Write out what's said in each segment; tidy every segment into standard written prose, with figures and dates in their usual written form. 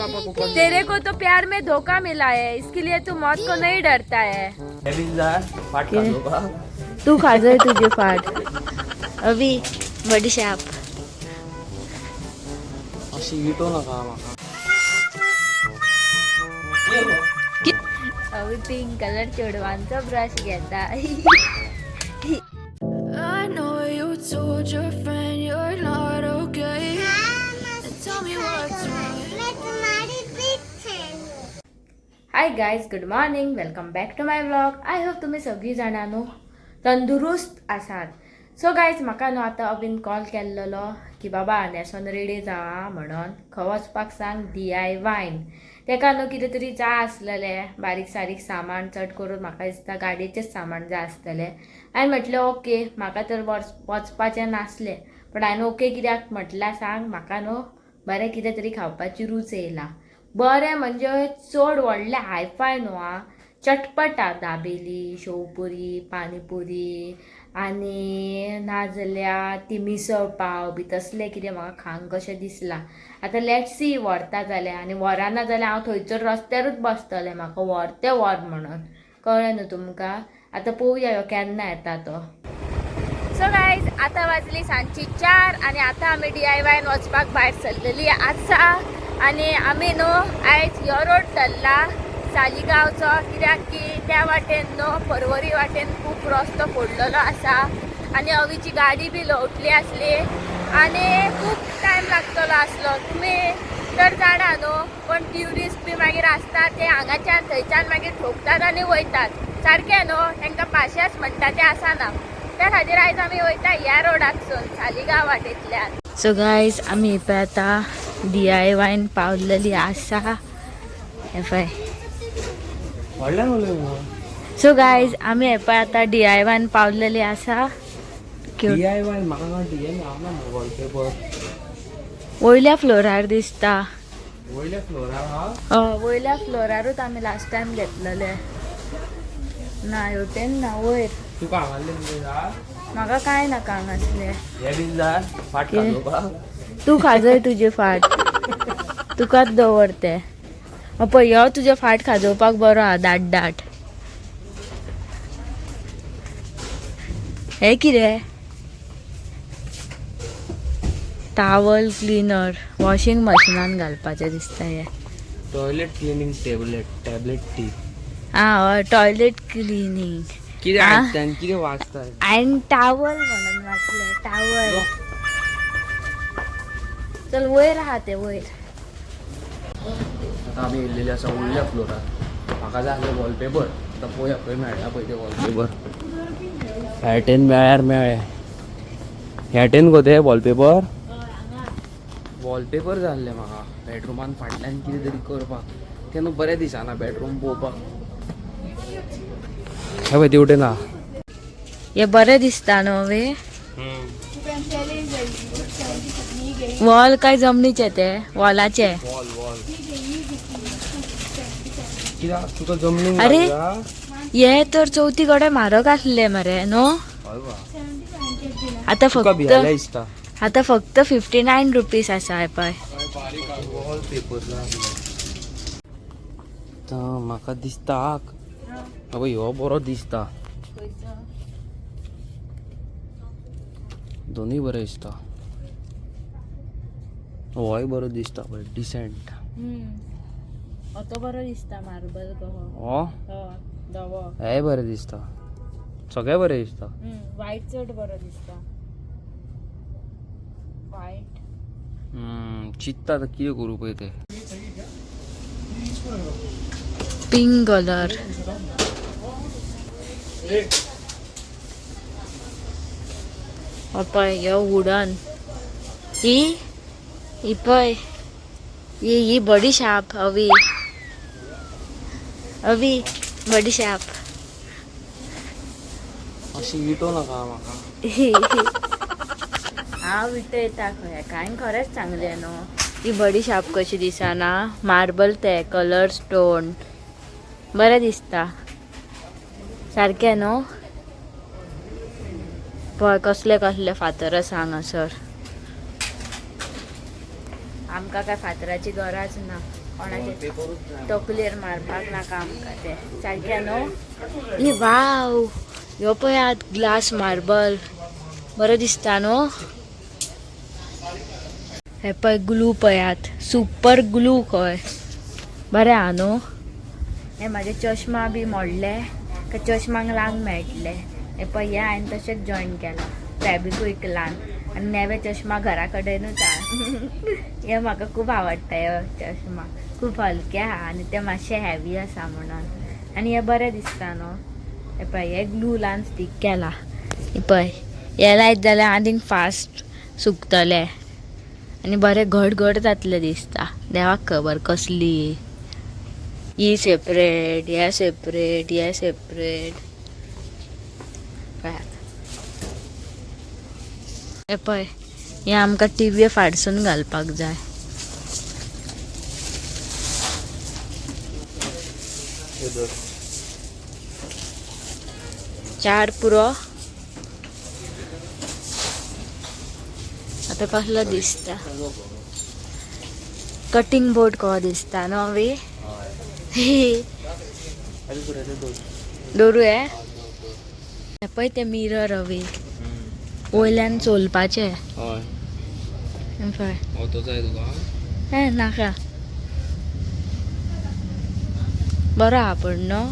पापा को call. तेरे को तो प्यार में धोखा मिला है, इसके लिए तू मौत को नहीं डरता है। फाट खाजोवपा। तू खाजय तुझे फाट। अभी बडीशाप। अशी विटो नका म्हाका। अभी पिंक कलर चेडवांचो ब्रश घेता। I know you told your friend you're not okay. And tell me what's wrong. मैं तुम्हारी बिग फैन हूँ। Hi guys, good morning, welcome back to my vlog. I hope तुम्ही सगळी जाणां न्हू तंदुरुस्त आसात। सो गायज, म्हाका न्हू आतां अबीन कॉल केल्लो की बाबा न्हेसोन रेडी जावा म्हणून। खंय वचपाक सांग? DIY. तेका न्हू कितें तरी जाय आसलेलें बारीक सारीक सामान, चड करून म्हाका दिसता गाडयेचेंच सामान जाय आसतलें। हांवें म्हटलें ओके। म्हाका तर वचपाचें नासलें, पण हांवें ओके कित्याक म्हटलां सांग? म्हाका न्हू बरें कितें तरी खावपाची रूच येयला। बरें म्हणजे चड व्हडलें हायफाय न्हू आं, चटपट आं, दाबेली, शेवपुरी, पानीपुरी आनी नाजाल्यार ती मिसळ पाव बी, तसलें कितें म्हाका खावंक कशें दिसलां। आतां let see, व्हरता जाल्यार। आनी व्हरना जाल्यार हांव थंयसर रस्त्यारूच बसतलें, म्हाका व्हर तें व्हर म्हणून। कळ्ळें न्हू तुमकां? आतां पळोवया ह्यो केन्ना येता तो। सो गायज, आतां वाजली सांजची 4 आनी आतां आमी DIY वचपाक भायर सरलेली आसा। आनी आमी न्हू आयज ह्यो रोड धरला सालिगांवचो, कित्याक की त्या वाटेन न्हू, परवरी वाटेन खूब रस्तो फोडलेलो आसा आनी अवीची गाडी बी लवटली आसली आनी खूब टायम लागतलो आसलो। तुमी तर जाणा न्हू, पण ट्युरिस्ट बी मागीर आसता, ते हांगाच्यान थंयच्यान मागीर ठोकतात आनी वयतात। सारकें न्हू? तांकां पाशेंस म्हणटा तें आसना। त्या खातीर आयज आमी वयता ह्या रोडाकसून, सालिगांव वाटेंतल्यान। सो गायज, आमी पळय आतां DIY पावलेली आसा। हे पळय। व्हडल्यान उलय मुगो। सो गायज, आमी हे पळय आतां DIY पावलेली आसा। DIY म्हाका काय डीएम ना मुगो वॉलपेपर। वयल्या फ्लोरार दिसता। वयल्या फ्लोरार हा? हय, वयल्या फ्लोरारूच आमी लास्ट टायम घेतलेले। ना, हेवटेन ना, वयर। तुका हांगासरलें कितें जाय? म्हाका कांय नाका हांगासलें। हें बीन जाय फाट कितें? खाजोवपा। तू खाजय तुजे फाट, तुकाच दवर ते। पळय, ह्यो तुजे फाट खाजोवपाक बरो आहा, दाट दाट। हे कितें? टावल क्लिनर, वॉशिंग मशिनान घालपाचें दिसता हें। Toilet cleaning tablet T. आं हय, टॉयलेट क्लिनींग। कितें आ? आयकता आनी कितें वाचता? हांवें टावल म्हणून वाचलें, टावल। चल, वयर आहा ते, वयर। आतां आमी येयल्लेली आसा वयल्या फ्लोरार। म्हाका जाय आसलें वॉलपेपर। आतां पळोवया खंय मेळटा पळय ते वॉलपेपर। ह्या मेळ्ळ्यार मेळ्ळें। ह्या गो ते वॉलपेपर। वॉलपेपर जाय आसलें म्हाका बेडरुमान फाटल्यान कितें तरी करपाक। तें न्हू बरें दिसना बेडरूम पळोवपाक। हे पळय, तेवटेन आहा। हे बरें दिसता न्हू वे? वॉल काय जमनीचे ते वॉलाचे? वॉल वॉल कित्याक तुका जमनीन अरे! घालया? हे तर चवथी कडेन म्हारग आसले मरे न्हू? हय बा। आतां तुका फक्त भियाले दिसता। आतां फक्त 59 रुपीज आसा हे पळय। वॉलपेपर जाय। आतां म्हाका दिसता, अबय, ह्यो बरो दिसता। दोनूय बरे दिसता। होय, बरो दिसता पळय, डिसेंट। तो बरो दिसता, मार्बल कहो। हो। धवो। हेय बरें दिसता, सगळे बरें दिसता। वायट चड बरो दिसता, वायट। चित्ता आतां कितें करूं पळय तें। Pink colour. हो पळय, ह्यो वुडन। ही ही पळय, ही ही बडी शाप। अवी, अवी, बडी शाप। अशी विटो नाका म्हाका। हांव विटयता खंय? कांय खरेंच सांगलें न्हू। ही बडी शाप कशी दिसना? मार्बल ते कलर स्टोन, बरें दिसता सारकें न्हू? पळय, कसले कसले फातर आसा हांगासर। आमकां काय फातराची गरज ना। कोणाचे तकलेर मारपाक नाका आमकां ते सारकें न्हू. ए वाव, ह्यो पळयात ग्लास मार्बल, बरो दिसता न्हू. हे पळय ग्लू पळयात, सुपर ग्लू खंय, बरें आहा न्हू. हे म्हाजे चश्मा बी मोडले काय चश्मांक लावंक मेळटले. हे पळय हे हांवें तशेंच जॉयन केलां फॅबिक्विकलान आनी नवे चश्मा घरा कडेनूच आहा. हे म्हाका खूब आवडटा, हे चश्मा खूब हलके आहा आनी ते मातशे हेवी आसा म्हणून, आनी हे बरें दिसता न्हू. हे पळय हे ग्लू लावन स्टीक केला. हे पळय हे लायत जाल्यार आनीक फास्ट सुकतले आनी बरें घट घट जातलें दिसता. देवाक खबर कसली ही सेपरेट, हे सेपरेट, हे सेपरेट. पळयात हे पळय हे आमकां टिवी फाडसून घालपाक जाय. चार पुरो. आतां कसलो दिसता कटिंग बोर्ड कसो दिसता न्हू अवी. दवरू हे. हे पळय ते मिरर अवी, वयल्यान चोलपाचे. हय. हे पळय. ऑटो जाय तुका? हे नाका, बरो आहा पूण न्हू.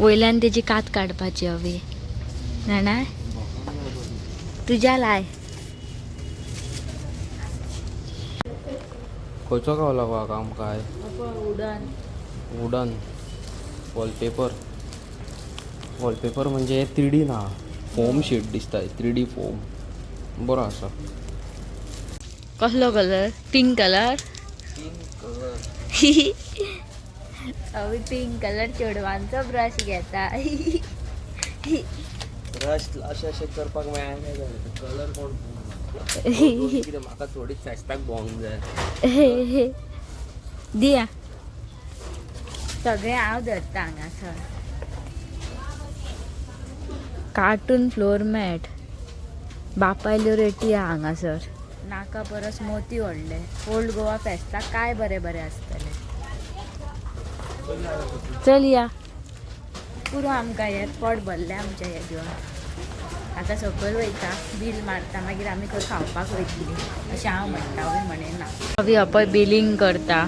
वयल्यान तेजी कात काडपाची हवी जाणा. तुज्या लाय. खंयचो गावला गो हांगा आमकां? वुडन. Wooden wallpaper. वॉलपेपर म्हणजे 3D ना, फोम शीट दिसता, 3D foam बरो आसा. कसलो कलर? Pink colour. अवी पिंक कलर चेडवांचो ब्रश घेता. ब्रश अशें अशें करपाक मेळना, कलर कोण कितें म्हाका थोडीच फेस्ताक भोंवंक जाय. दिया सगळें हांव धरता हांगासर. कार्टून फ्लोर मॅट बापायल्यो रेटी आहा हांगासर. नाका परस मोती व्हडले. ओल्ड गोवा फेस्ताक काय बरें बरें आसतलें. चल या, पुरो आमकां हें पोट भरलें आमचें हें घेवन. आतां सकयल वयता, बील मारता, मागीर आमी खंय खावपाक वयतली अशें हांव म्हणटा. अवी म्हणेना. अवी पळय बिलींग करता.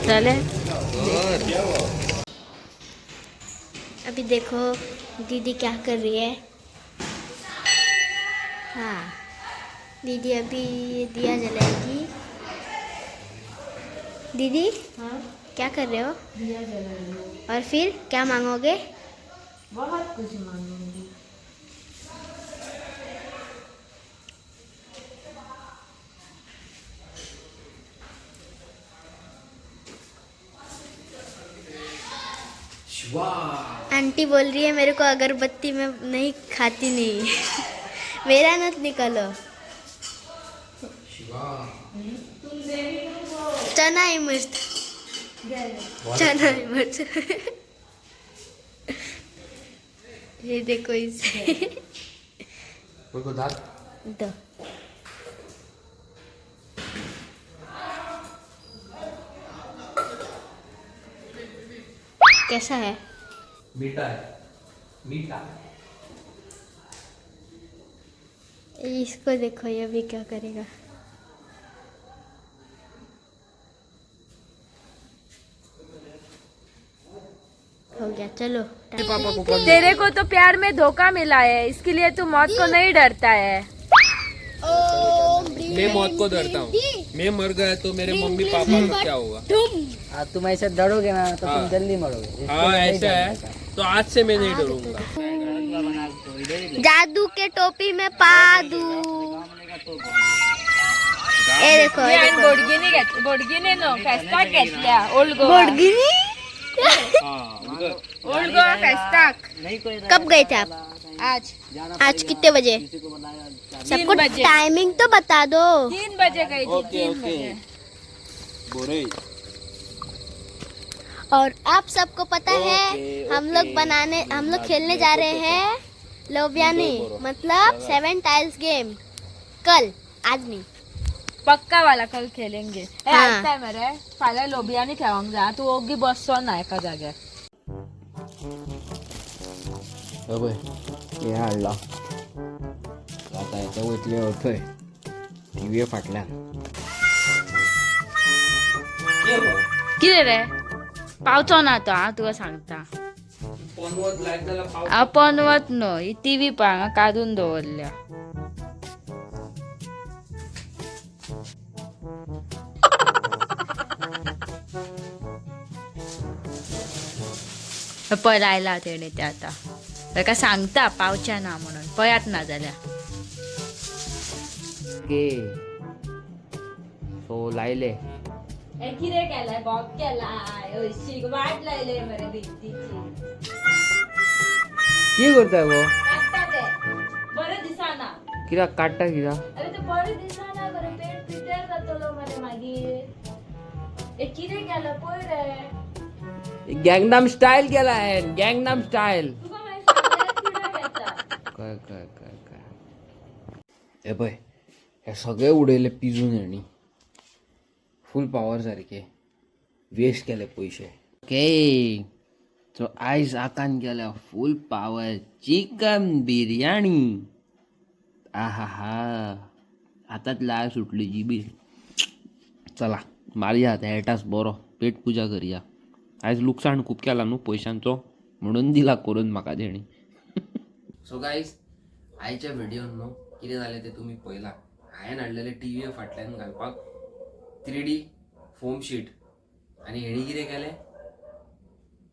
चले. अभी देखो दीदी क्या कर रही है. हाँ, दीदी अभी ये दिया जलाएगी. दीदी, हाँ? क्या कर रहे हो? दिया जला रही हूँ. और फिर क्या मांगोगे? बहुत कुछ मांगूंगी. आंटी बोल रही है मेरे को अगरबत्ती में नहीं खाती नहीं, मेरा नत निकालो. चना है मस्त, चना है मस्त. ये देखो इसे. दो. कैसा है? मीठा है, मीठा. इसको देखो, ये अभी क्या करेगा. हो गया, चलो. तेरे को तो प्यार में धोखा मिला है, इसके लिए तू मौत को नहीं डरता है. मैं मौत को डरता हूँ. मैं मर गया तो मेरे मम्मी पापा का क्या होगा? आप तुम ऐसे डरोगे ना तो तुम हाँ। जल्दी मरोगे. इसके हाँ लिए नहीं ऐसा है. डरने का। तो आज से मैं नहीं डरूंगा. जादू के टोपी में पादू. ये देखो, ये देखो. बोडगिनी घेत, बोडगिनी न्हू, फेस्ताक घेतल्या ओल्ड गोवा. बोडगिनी. ओल्ड गोवा फेस्ताक. कब गए थे आप? आज. आज कितने बजे? सबको बजे। टाइमिंग तो बता दो. 3 बजे गई थी, 3 बजे. और आप सबको पता है ओके, हम लोग ओके। बनाने, हम लोग खेलने जा रहे हैं लोबियानी, मतलब 7 टाइल्स गेम। कल, आज नहीं। पक्का वाला कल खेलेंगे। ए, हा. आयकताय मरे, फाल्यां लोबियांनी खेळोंक जाय। तूं ओगी बसचो ना एका जाग्यार। पळय हें हाडलां, आतां हें वयतले थंय टिवी फाटल्यान। कितें रे, पावचो ना तो, हांव तुका सांगता। हांव पनवत न्हय, ही टिवी पळय हांगा काडून दवरल्या। पळय लायला तेणे ते, आतां ताका सांगता पावचें ना म्हणून, पळयात ना जाल्यार। ओके, सो लायले। कितें केलाय, बॉब केलाय, हळशीक वाट लायले मरे भिंतीची। कितें करता गो? काडटा ते, बरें दिसना। कित्याक काडटा कित्याक? अरे ते बरें दिसना मरे, पेट पिड्ड्यार जातलो मरे मागीर। हे कितें केलां पळय रे। गँगनाम स्टायल केला, गँगनाम स्टायल। तुका मागीर सांगल्यार कित्याक येता? काय काय काय काय, हे पळय, हे सगळे उडयले पिजून हेणी, फूल पावर सारके वेस्ट केले पयशे। ओके, सो आयज आकान केल्या फूल पावर चिकन बिर्याणी। आहा हा, आतांच लाळ सुटली जिबीर। चला मारया आतां एटास बरो पेट पुजा करया। आयज लुकसाण खूब केला न्हू पयशांचो, म्हणून दिला करून म्हाका तेणी। सो गायज, आयच्या व्हिडियोन न्हू कितें जालें तें तुमी पळयलां। हांवें हाडलेलें टिवी फाटल्यान घालपाक 3D foam sheet, आनी हेणी कितें केलें,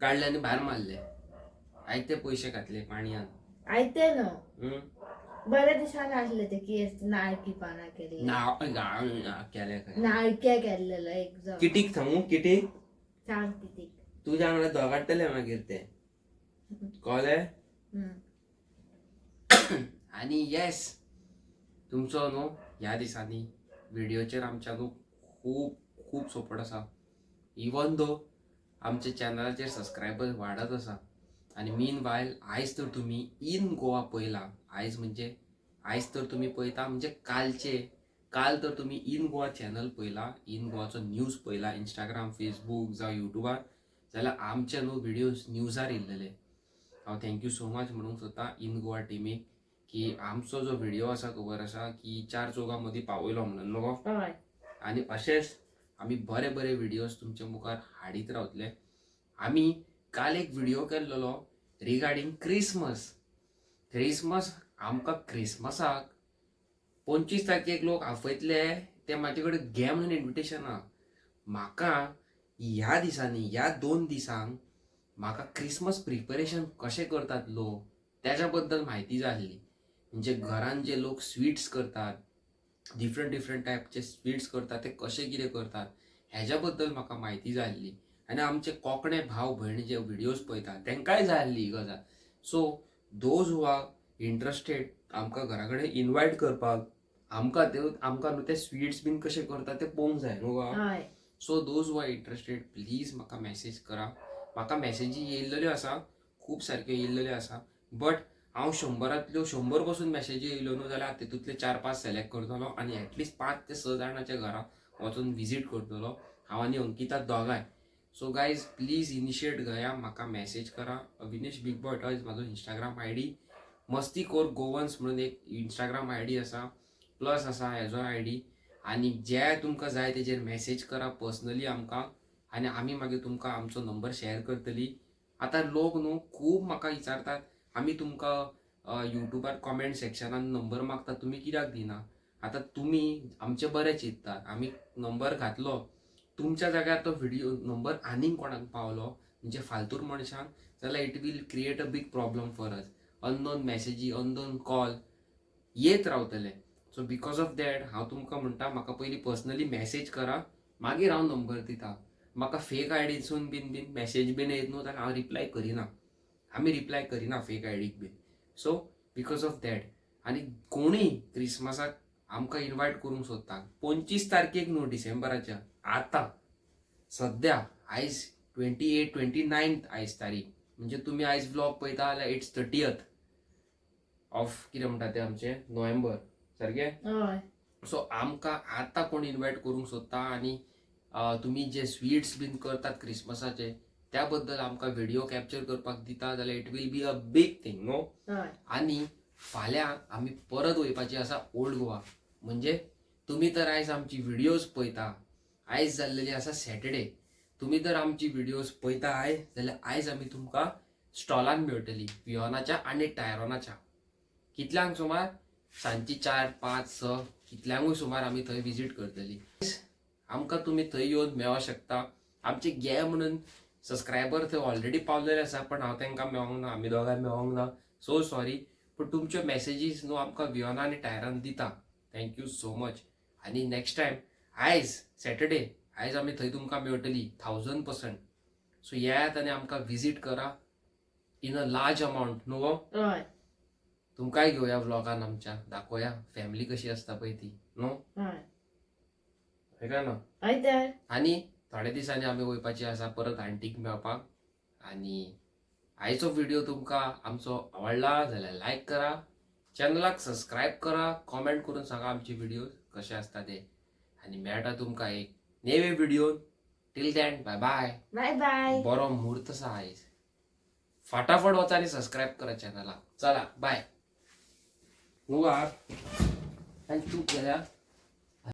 काडलें आनी भायर मारलें। आयते ते पयशे घातले पाणयान। आयते न्हू, बरें दिसना आसलें ते केस, नाळकी पानां केल्ली। नांव केलें खंय। नाळके केल्लेलो एकदम। किटीक सांगू, किटीक? सांग कितीक। तुज्या वांगडा दोगाडटले मागीर ते, कळ्ळें? आनी येस, तुमचो न्हू ह्या दिसांनी व्हिडियोचेर आमच्या न्हू खूब खूब सपोर्ट आसा। इवन दो आमच्या चॅनलाचेर सबस्क्रायबर वाडत आसा, आनी मीन वायल आयज तर तुमी इन गोवा पळयला, आयज म्हणजे आयज तर तुमी पळयता म्हणजे कालचे, काल तर तुमी इन गोवा चॅनल पळयला, इन गोवाचो न्यूज पळयला इंस्टाग्राम, फेसबूक जावं युट्यूबार, जाल्यार आमचे न्हू व्हिडियोज न्यूजार येयल्लेले। हांव thank you so much म्हणूंक सोदता इन गोवा टिमीक की आमचो जो व्हिडियो आसा, खबर आसा की चार चौगां मदीं पावयलो म्हणून न्हू गो। हय। आनी अशेंच आमी बरे बरे व्हिडियोज तुमच्या मुखार हाडीत रावतले। आमी काल एक व्हिडियो केल्लोलो रिगार्डींग क्रिसमस। क्रिसमस आमकां क्रिसमसाक 25 तारखेक लोक आपयतले, ते म्हाजे कडेन घे म्हणून इन्विटेशन आहा। म्हाका ह्या दिसांनी, ह्या 2 दिसांक म्हाका क्रिसमस प्रिपरेशन कशें करतात लोक तेज्या बद्दल म्हायती जाय आसली। म्हणजे घरान जे लोक स्विट्स करतात, डिफरंट डिफरंट टायपचे स्विट्स करतात, ते कशे कितें करतात हेज्या बद्दल म्हाका म्हायती जाय आसली। आनी आमचे कोंकणे भाव भयणी जे व्हिडियोज पळयतात तेंकांय जाय आसली ही गजाल। So those who are interested आमकां घरा कडेन इनवायट करपाक, आमकां ते आमकां न्हू ते स्विट्स बीन कशे करतात ते पळोवंक जाय न्हू गो। हय। So those who are interested please म्हाका मॅसेज करा। म्हाका मॅसेजी येयल्ल्यो आसा, खूब सारक्यो येयल्ल्यो आसा, बट हांव 100 100 पसून मॅसेजी येयल्यो न्हू जाल्यार तितूंतले 4-5 सिलेक्ट करतलो आनी एटलिस्ट 5 ते 6 जाणांच्या घरा वचून विजीट करतलो हांव आनी अंकिता दोगांय। सो गायज प्लीज इनिशिएट घेया, म्हाका मॅसेज करा। अविनेश बिग बॉय टॉयज म्हाजो इंस्टाग्राम I D, मस्ती कोर गोवन्स म्हणून एक इंस्टाग्राम I D आसा, प्लस आसा हेजो I D, आनी जे तुमकां जाय तेजेर मॅसेज करा पर्सनली आमकां, आनी आमी मागीर तुमकां आमचो नंबर शेअर करतली। आतां लोक न्हू खूब म्हाका विचारतात, आमी तुमकां युट्यूबार कॉमेंट सेक्शनान नंबर मागता, तुमी कित्याक दिना? आतां तुमी आमचें बरें चिंततात, आमी नंबर घातलो तुमच्या जाग्यार तो व्हिडियो नंबर आनीक कोणाक पावलो म्हणजे फालतूर मनशांक, जाल्यार it will create a big problem for us. Unknown मॅसेजी, unknown call येत रावतले। सो because of that हांव तुमकां म्हणटा, म्हाका पयलीं पर्सनली मॅसेज करा, मागीर हांव नंबर दिता। म्हाका फेक आयडीसून बीन बीन मॅसेज बीन येत न्हू जाल्यार हांव रिप्लाय करिना, आमी रिप्लाय करिना फेक आयडीक बीन। सो because of that, आनी कोणूय क्रिसमसाक आमकां इनवायट करूंक सोदता 25 तारखेक न्हू डिसेंबराच्या, आतां सद्या आयज 28 29 आयज तारीख. म्हणजे तुमी आयज व्लॉग पळयता जाल्यार it's 30th of कितें म्हणटा ते आमचें नोव्हेंबर सारकें. हय. सो आमकां आतां कोण इनवायट करूंक सोदता आनी तुमी जे स्वीट्स बीन करतात क्रिसमसाचे त्या बद्दल आमकां व्हिडिओ कॅप्चर करपाक दिता जाल्यार it will be a big thing, no? हय. आनी फाल्यां आमी परत वयपाची आसा ओल्ड गोवा. म्हणजे तुमी तर आयज आमची व्हिडियोज पळयता, आयज जाल्लेली आसा सॅटर्डे, तुमी जर आमची व्हिडियोज पळयता आयज जाल्यार आयज आमी तुमकां स्टॉलान मेळटली वियोनाच्या आनी टायरोनाच्या. कितल्यांक सुमार सांजची 4, 5, 6 कितल्यांकूय सुमार आमी थंय विजीट करतली. आमकां तुमी थंय येवन मेळोंक शकता. आमचे गे म्हणून सबस्क्रायबर थंय ऑलरेडी पावलेले आसा, पण हांव तांकां मेळोंक ना, आमी दोगांय मेळोंक ना, सो सॉरी. पूण तुमच्यो मॅसेजीस न्हू आमकां वियोना आनी टायरान दिता, thank you so much. आनी नेक्स्ट टायम आयज सॅटर्डे आयज आमी थंय तुमकां मेळटली 1000%. सो येयात आनी आमकां विजीट करा इन अ लार्ज अमावंट न्हू गो? हय. तुमकांय घेवया व्लॉगान आमच्या, दाखोवया फॅमिली कशी आसता पळय ती न्हू? हय. हय काय ना? हय तर. आनी थोड्या दिसांनी आमी वयपाची आसा परत आंटीक मेळपाक. आनी आयचो व्हिडिओ तुमकां आमचो आवडला जाल्यार लायक करा, चॅनलाक सबस्क्रायब करा, कॉमेंट करून सांगा आमचे व्हिडिओ कशे आसता ते. आनी मेळटा तुमकां एक नेवे video. Till then bye bye. Bye bye. बरो म्हूर्त आसा आयज, फाटाफट वचा आनी सबस्क्रायब करा चॅनलाक. चला बाय. न्हू गो आनी तूं गेल्या.